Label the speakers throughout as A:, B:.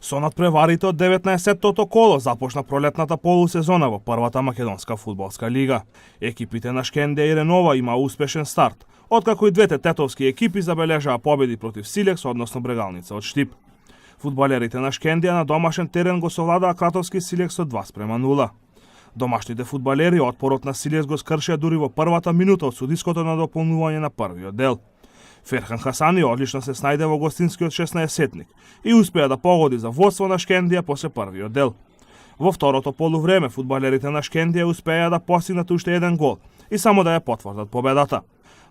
A: Со надпреварите од 19-тото коло започна пролетната полусезона во првата македонска фудбалска лига. Екипите на Шкендија и Ренова има успешен старт, откако и двете тетовски екипи забележаа победи против Силекс, односно Брегалница од Штип. Фудбалерите на Шкендија на домашен терен го совладаа кратовски Силекс од 2:0. Домашните фудбалери отпорот на Силекс го скршија дури во првата минута од судиското надополнување на првиот дел. Ферхан Хасани одлично се снајде во гостинскиот 16-сетник и успеа да погоди за водство на Шкендија после првиот дел. Во второто полувреме фудбалерите на Шкендија успеа да постигнат уште еден гол и само да ја потврдат победата.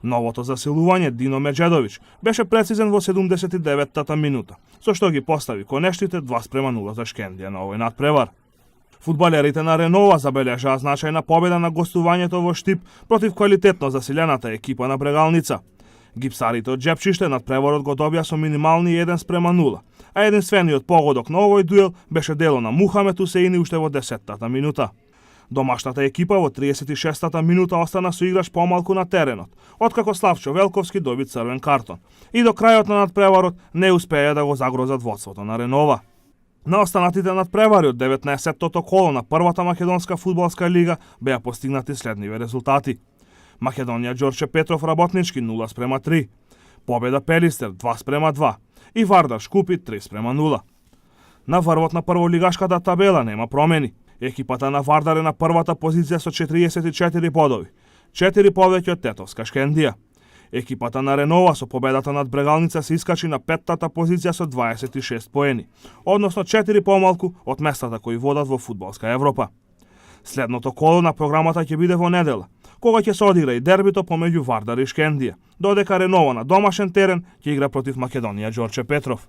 A: Новото засилување Дино Меджедович беше прецизен во 79-тата минута, со што ги постави конештите 2:0 за Шкендија на овој надпревар. Фудбалерите на Ренова забележаа значајна победа на гостувањето во Штип против квалитетно засилената екипа на Брегалница. Гипсарите од Джепчиште надпреварот го добија со минимални 1:0, а единствениот погодок на овој дуел беше дело на Мухамед Усеини уште во 10-тата минута. Домашната екипа во 36-тата минута остана со играч помалку на теренот, откако Славчо Велковски доби црвен картон и до крајот на надпреварот не успеа да го загрозат водството на Ренова. На останатите надпревари од 19-тото коло на првата македонска фудбалска лига беа постигнати следниве резултати. Македонија Ѓорче Петров Работнички 0:3, Победа Пелистер 2:2 и Вардар Шкупи 3:0. На врвот на прволигашката табела нема промени. Екипата на Вардар е на првата позиција со 44 бодови, 4 повеќе од тетовска Шкендија. Екипата на Ренова со победата над Брегалница се искачи на 5-тата позиција со 26 поени, односно 4 помалку од местата кои водат во фудбалска Европа. Следното коло на програмата ќе биде во недела, кога ќе се одигра и дербито помеѓу Вардар и Шкендија, додека Ренова на домашен терен ќе игра против Македонија Ѓорче Петров.